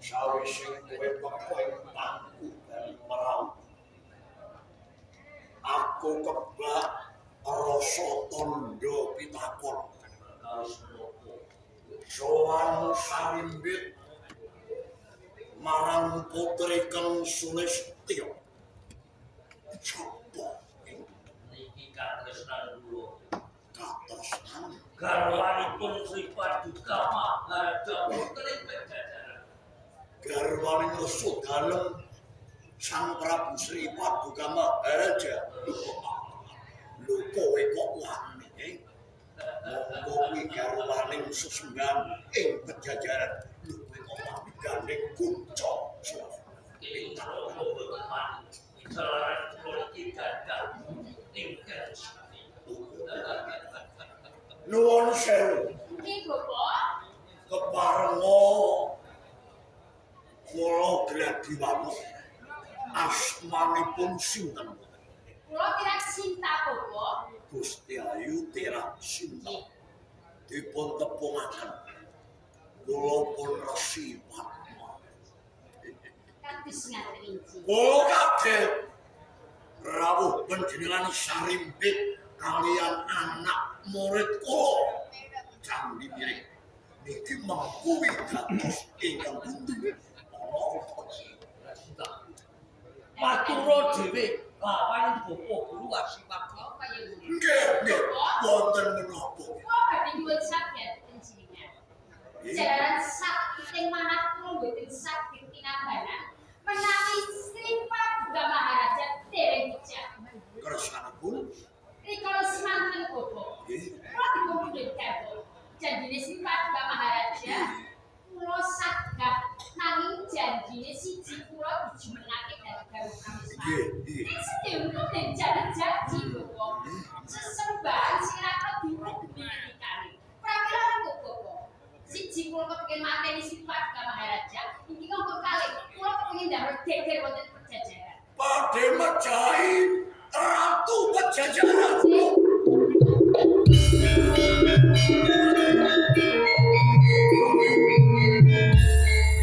Sawise kowe teko ing pangku bali merau. Aku kebak rasa tandha pitakon. Sowan sarimbit marang putri Kang Sulistya. Sapa ing Niki katresnan kula. Katresnan? Garwanipun Sri Paduka Maharaja Putri Pajajaran. Garwane Resu Dalem Sang Prabu Sri Paduka Maharaja. Lho kowe kok wani, eh? Monggo kuwi garwane sesembahan ing Pajajaran. Lho kowe kok wani gandeng kunca. Ing kula wani. Jalaran kula iki gadah ingkang sami. Nuwun sewu. Nggih, Bapak. Keparenga kula gladiwana asmanipun sinten? Kula Tirak Sinta, Bapak. Gusti Ayu Tirak Sinta. Dipun tepungaken. Kula pun Resi Padma. Kados ngaten iki. Kula kaget rawuh panjenengan sarimbit kalian anak murid kula. Candi Miring. Niki mengku wigatos ingkang pundi? Ana Matura dhewe lawan Bapak Guru Asipati. Oh, kaya ngono. Nggih, nggih. Wonten menapa? Kula badhe nyuwun saged panjenengan. Jalaran sakit manah kula mboten saged tinambanan menawi Sri Paduka Maharaja dereng pejah. Kersanipun Rikala semanten Bapak. nggih. Kula dipun pundhut garwa. Janjine Sri Paduka Maharaja kula sagah nanging janjine siji kula dijumenengake dadi garwa Prameswari. Nggih, nggih. Ning sedaya den janji Bapak. Sesembahan sing ra diwujudu ketikane. Pramila niku Bapak. Siji kula kepengin mateni Sri Paduka Maharaja, iki kok kalih kula kepengin damel geger wonten Pajajaran. Badhe mejahi Ratu Pajajaran.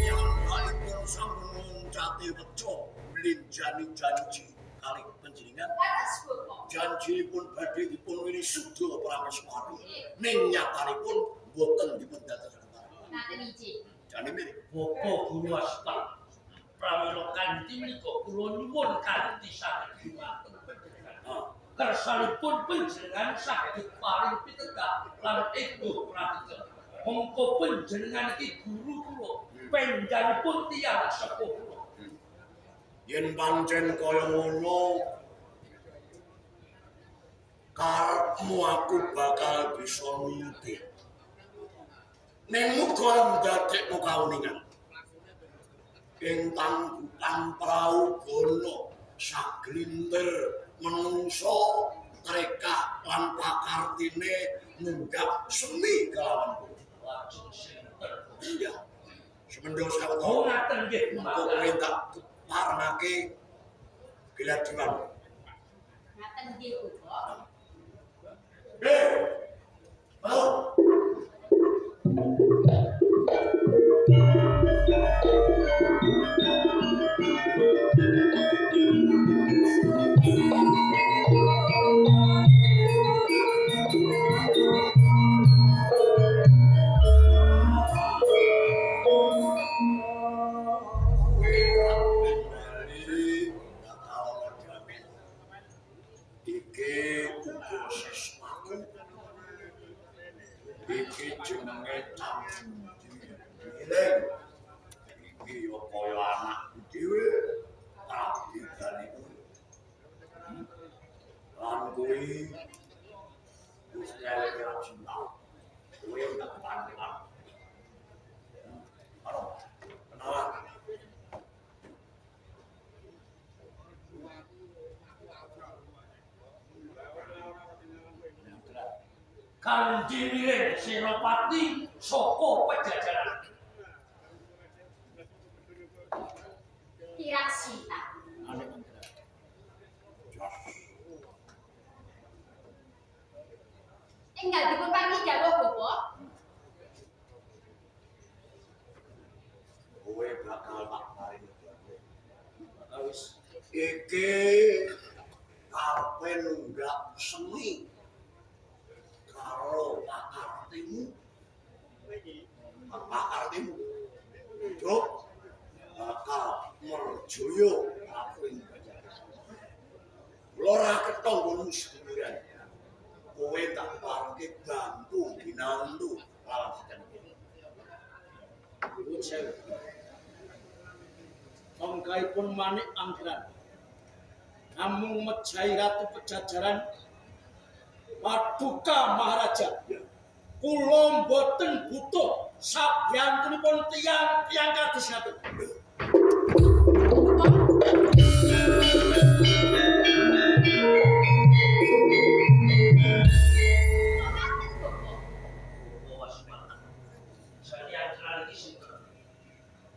Piyambakipun sampun nguncati weca mlinjani janji kalih panjenengan. Leres Bapak. Janjinipun badhe dipun weni Suda Prameswari. Ning nyatanipun boten dipun dadosaken. Ngaten iki. Jane mirip. Bapak Guru Asipati. Pramila kanthi menika kula nyuwun kanthi saged dhumateng panjenengan. Ah, Kersanipun panjenengan saged paring pitedah lan ego pratija. Mongko panjenengan iki guru kula, pengganipun tiyang sepuh kula. Yen pancen kaya ngono karepmu aku bakal bisa nuruti. Ning muga ndadekno kauningan. Ing tanggupan prau gono saglintir menungso trekah lan pakartine nunggak semi kelawan kula. Lajeng sinten? Iya. Semendo sawetara. Oh ngaten nggih. Mengko kowe tak parengake gladiwan. Ngaten nggih Bapak. Eh. Halo. Iki uga siswaku. Iki jenenge Candi Miring. Iki ya kaya anakku dhewe, prabidane kuwi. Lan kuwi Gusti Allah cinta. Kuwi tak pandang. Halo. Kenalan. Kanthi Miring Senopati saka Pajajaran. Tirak Sinta. Enggal dipun paringi dawuh Bapak. Kowe bakal tak paringi dawuh. Wis iki karepe nunggak seni karo pakartimu. Pakartimu. Duk bakal merjaya aku ing Pajajaran. Kula ora ketha nggonmu seduluran. Kowe tak parengke bantu ginantu lawan setan iki. Nuwun sewu. Tongkaipun manik anggeran. Namung mejahi Ratu Pejajaran Paduka Maharaja. Kula mboten butuh sabiyantunipun tiyang-tiyang kados ngaten.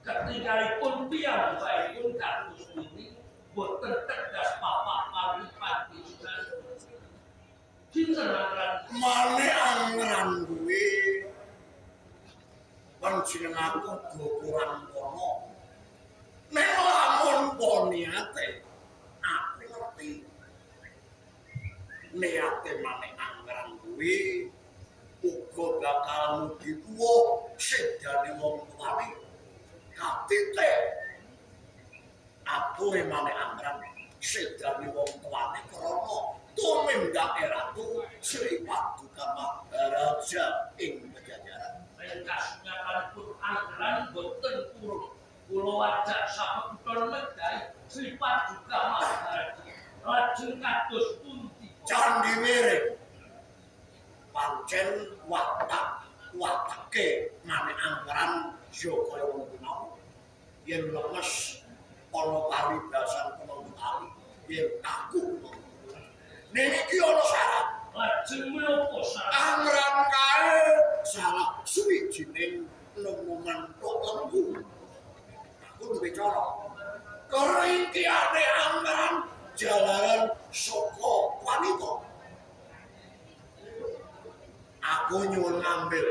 Ketinggalipun piyambakipun kados pundi boten tegas papak paripati sinten anggeran Manik anggeran kuwi panjenenganku uga kurang kono. Nek lamun po niate aku ngerti. Niate manik anggeran kuwi uga bakal mudi tuwa sedane wong tuane. Katite ature manik anggeran sedane wong tuane krana tumindake Ratu Sri Paduka Maharaja ing Pajajaran. Ringkas nyatanipun anggeran boten purun. Kula wajak sapekutha medhahi Sri Paduka Maharaja. Lajeng kados pundi? Candi Wiring pancen watak watake manik anggeran ya kaya ngono kuwi mau. Yen lemes ana paribasan kena kali, yen kaku. Ning iki ana syarat. Lajeng menapa syarat? Anggeran kae salah suwijining nomoman tok lengku. Aku duwe cara. Keringkiane anggeran jalaran saka wanita. Aku nyuwun ngambil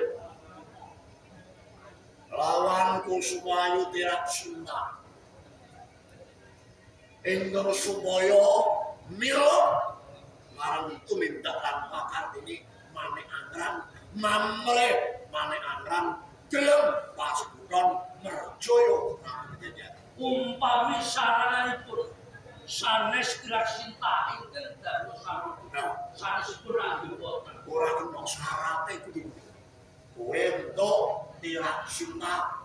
lawan Kusumayu Tirak Sinta ingkang supaya mila marang tumindak lan pakartini manik anggeran mamrih manik anggeran gelem pasebutan merjaya Prabu Pajajaran. Umpami sarananipun sanes Tirak Sinta ingkang dados sarupa sanesipun anggen boten ora kena syarate kudu kowe entuk Tirak Sinta